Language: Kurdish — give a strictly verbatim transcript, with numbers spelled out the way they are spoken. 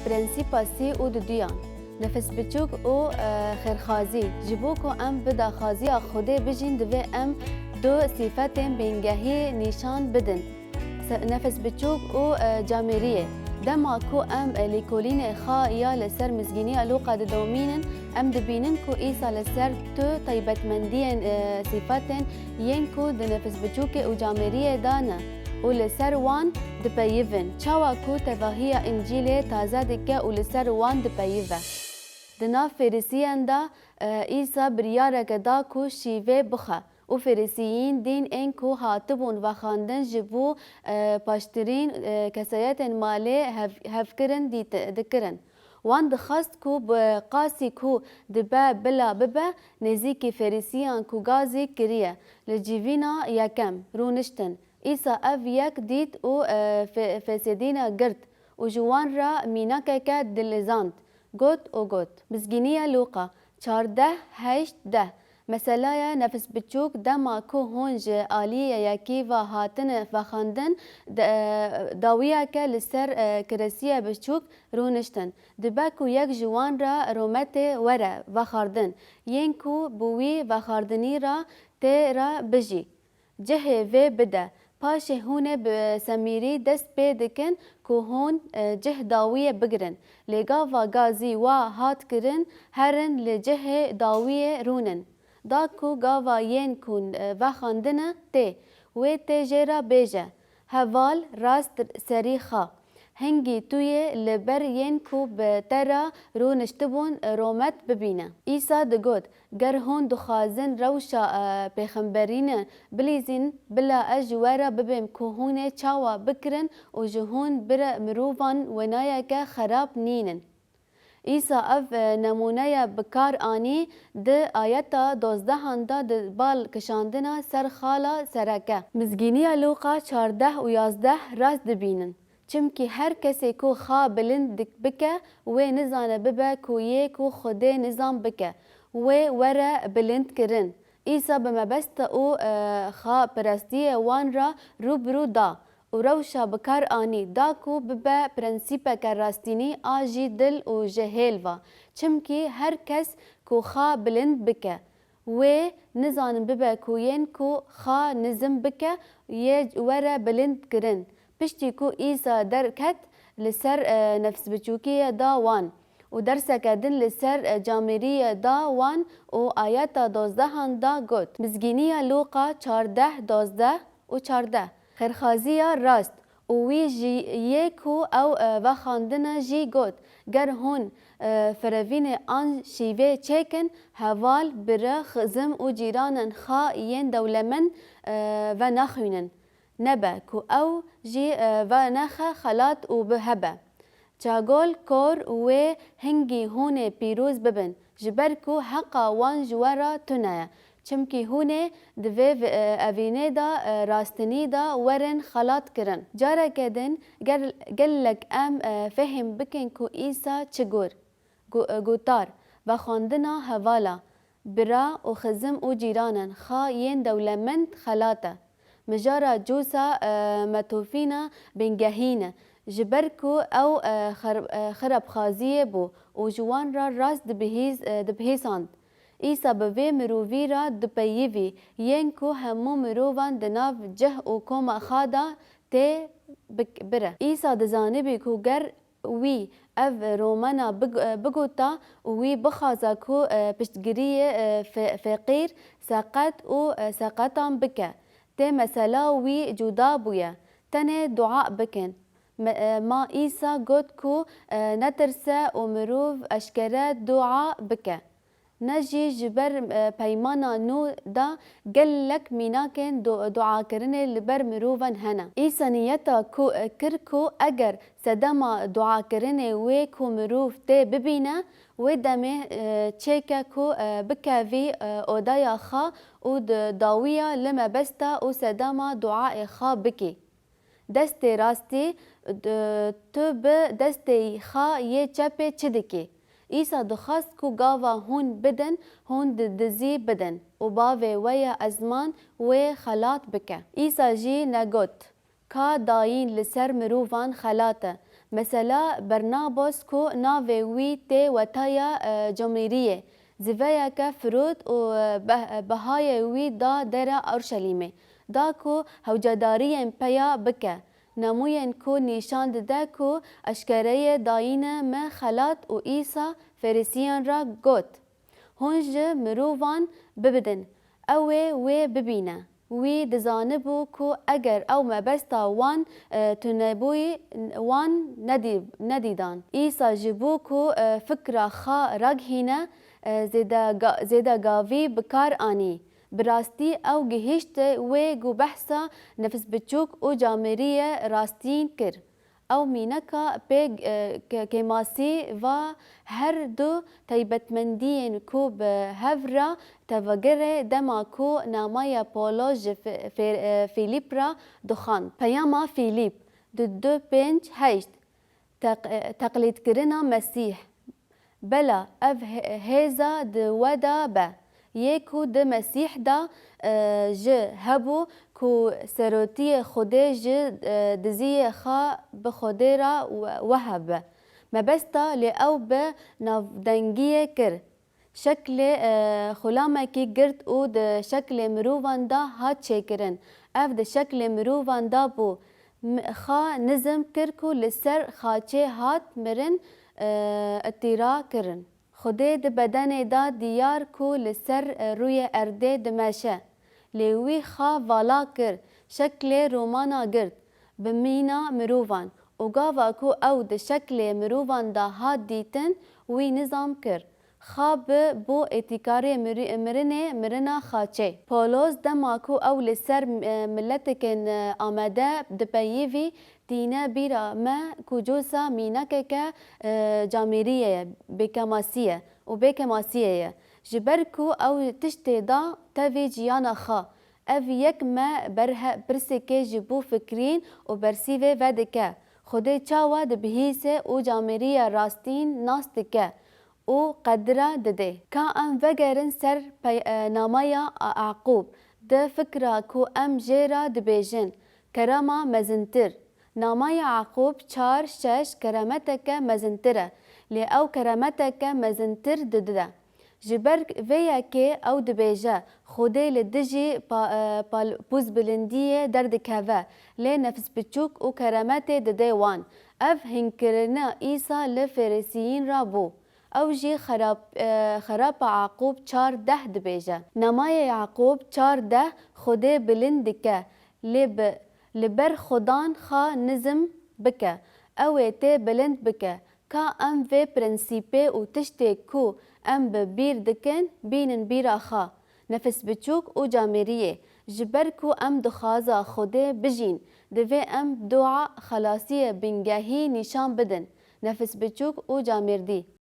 Prensîpa sî û duduyan, nefisbiçûk û, e, xêrxwazî. Ji bo ku em bi daxwaziya Xwedê bijîn, divê em du sîfetên bingehî nîşan bidin. Se-, nefisbiçûk û, e, camêriyê. Dema ku em, e, lêkolînê xwe ya li ser Mizgîniya Lûqa didomînin, em dibînin ku Îsa li ser tu taybetmendiyên, e, sîfetên yên ku di nefisbiçûkê û camêriyê de ne û li ser wan dipeyivin. Çawa ku tevahiya Încîlê taze dike û li ser wan dipeyive. Di nav Fêrisiyan de, e, Îsa biryareke da ku şîvê bixe û Fêrisiyîn dîn ên ku hatibûn vexandin ji bo, e, paştirîn, e, kesayetên malê hev-, hevkirin dîti-, dikirin. Wan dixwest ku bi qasî ku dibe bila bibe, nêzîkî Fêrisiyan ku gazî kiriye. Li civîna yekem rûniştin, Îsa ev yek dît û, e, fe-, fesêdîna girt û ji wan re mînakeke dilizand. Got û got. Mizgîniya Lûqa çardeh heşt deh. Meselaya nefisbiçûk, dema ku hûn ji aliyê yekî ve hatine vexandin, de-, dawiyeke li ser, e, kiresiyê biçûk rûniştin. Dibe ku yek ji wan re rûmetê were vexwardin, yên ku bi wî vexwardinî re tê re bijî. Cihê vê bide. Paşê hûn ê bi semîrî dest pê dikin ku hûn, e, cih dawiyê bigirin. Lê gava gazî wa hat kirin, herin li cihê dawiyê rûnin. Da ku gava yên ku, e, vexwendine tê, wê tê jê re bêje, Heval, rast serî xwe. Hingî tu yê li ber yên ku bi te re rûniştibûn rûmet bibîne. Îsa digot, Ger hûn dixwazin rewşa, e, pêxemberîne bilîzin, bila ez ji we re bibêm ku hûn ê çawa bikirin û ji hûn bire mirovan wenayeke xerab nînin. Îsa ev, e, nemûneya bi kar anî di ayeta dozdehan de di bal kişandina ser xala sereke. Mizgîniya Lûqa çardeh û yazdeh rast dibînin. Çimkî her kesê ku xa bilind dik-, bike, wê nizane bibe ku yê ku Xwedê nizam bike, wê were bilind kirin. Îsa bi mebesta û, e, xa perestiyê wan re rû bi rû da û rewşa bi kar anî da ku bibe prensîpeke rastînî a jî dil û ji hêl ve. Çimkî her kes ku xa bilind bike, wê nizanin bibe ku yên ku xa nizim bike, yê were bilind kirin. Piştî ku Îsa derket, li ser, e, nefsbiçûkiyê da wan û derseke din li ser, e, camêriyê da wan û ayeta dozdehan da got. Mizgîniya Lûqa çardeh dozdeh û çardeh. Xêrxaziya rast û wî ji yê ku ew, e, vexwendine jî got, Ger hûn, e, ferevînê an şîvê çêkin, heval, bire, xizim û cîranên xa yên dewlemend, e, venaxwînin. Nebe ku ew jî, e, venexe xelat û bi hebe. Çagol, kor, wê hingî hûn ê pîroz bibin, ji ber ku heqa wan ji we re tune ye. Çimkî hûn ê di vê vi-, e, evînê de, e, rastinî de werin xelat kirin. Careke din gel-, gelek em, e, fehim bikin ku Îsa çi got. Gu-, e, gotar, vexwendina hevala, bira û xizim û cîranên xa yên dewlemend xelat e. Mijara cûsa, e, metofîna bingehîn e, ji ber ku ew, e, xer-, e, xirabxaziyê bû û ji wan re rast dibihîz-, e, dibihîsand. Îsa bi vê mirovî re dipeyivî yên ku hemû mirovan di nav cih û koma xwe de tê bik-, bire. Îsa dizanibî ku ger wî ev romana big-, bigota û wî bixwaza ku, e, piştgiriyê, e, fe-, feqîr, seqet û, e, seqetan bike, tê mesela wî cuda bûye. Tenê dua bikin. Me-, e, ma Îsa got ku, e, netirse û mirov eşkere dua bike. Ne jî ji ber, e, Peymana Nû de gelek mînakên du-, duakirinê li ber mirovan hene. Îsa niyeta ku, e, kir ku eger sedema duakirinê wê ku mirov tê bibîne, wê demê, e, çêke ku, e, bikevî, e, odaya xwe û di dawiya li mebesta û sedema duayê xwe bikî. Destê rastî, d-, tu bi destê xwe yê çepê çi dikî? Îsa dixwest ku gava hûn bidin, hûn di dizî bidin û Bavê we ya ezman wê xelat bike. Îsa jî negot, Ka dayîn li ser mirovan xelat e. Mesela Bernabas ku navê wî tê wetaya, e, camêriyê, ziveyeke firot û, e, beh-, behayê wî da dera Orşelîmê, da ku hewcedariyên peya bike. Nemûyên ku nîşan dide ku eşkereyê dayîne me xelat û Îsa Ferîsiyan re got, Hûn ji mirovan bibidin, ew ê wê bibîne. Wî dizanibû ku eger ew mebesta wan, e, tunebûyî wan nedî-, nedîdan. Îsa ji bo ku, e, fikra xwe ragihîne, e, zêdega-, zêdegavî bi kar anî. Bi rastî ew gihîşte wê ku behsa nefsbiçûk û camêriyê rastîn kir. Ew mîneka pê, e, ke-, kêmasî va her du taybetmendiyên ku bi hev re tevegere dema ku namaya Polo ji Fi-, Fê-, e, Fîlîp re dixwend. Peyama Fîlîp du du pênc heşt. Teq-, e, teqlîdkirina Mesîh. Bela ev hê-, hêza di we de be, yê ku di Mesîh de, e, jî hebû ku serotiyê Xwedê ji, e, diziyê xwe bi Xwedê re we-, wehebe. Mebesta lê ew bi navdengiyê kir. Şeklê, e, xulamekî girt û di şeklê mirovan de hat çêkirin. Ev di şeklê mirovan de bû. M-, xwe nizm kir ku li ser xaçê hat mirin, e, îftira kirin. Xwedê di bedenê de diyar ku li ser, e, rûyê erdê dimeşe. Lê wî xwe vala kir, şeklê romana girt, bi mîna mirovan û gava ku ew di şeklê mirovan de hat dîtin, wî nizam kir. Xwe bi bo îftikarê miri-, mirinê, mirina xaçê. Polos dema ku ew li ser, e, miletekên, e, amade dipeyivî, tîne bîra me ku cosa mînakeke, e, camêriyê ye, bêkemasî ye û bêkemasiyê ye. Ji ber ku ew tiştê da tevî jiyana xwe. Ev yek me berhe-, pirseke ji bo fikrîn û bersîvê vedike. Xwedê çawa dibihîse û camêriya rastîn nas dike û qedra dide? Ka em vegerin ser pey-, e, namaya A-, Yaqûb, di fikra ku em jê re dibêjin, kerema mezintir. Namaya Yaqûb çar şeş keremeteke mezintir e, lê ew keremeteke mezintir dide. Ji ber vê yekê ew dibêje, Xwedê li dijî pa-, e, pal-, pûzbilindiyê derdikeve, lê nefsbiçûk û keremetê dide wan. Ev hînkirina Îsa li Ferîsiyîn re bû. Ew jî xerap-, e, xerapa Yaqûb çar deh dibêje. Namaya Yaqûb çar deh Xwedê bilind dike, lê bi, li ber Xudan xwe nizm bike, ew ê tê bilind bike. Ka em vê prensîpê û tiştê ku em bi bîr dikin, bînin bîra xwe, nefsbiçûk û camêriyê. Ji ber ku em dixwaza Xwedê bijîn, divê em dua xelasiyê bingehî nîşan bidin, nefsbiçûk û camêrdî.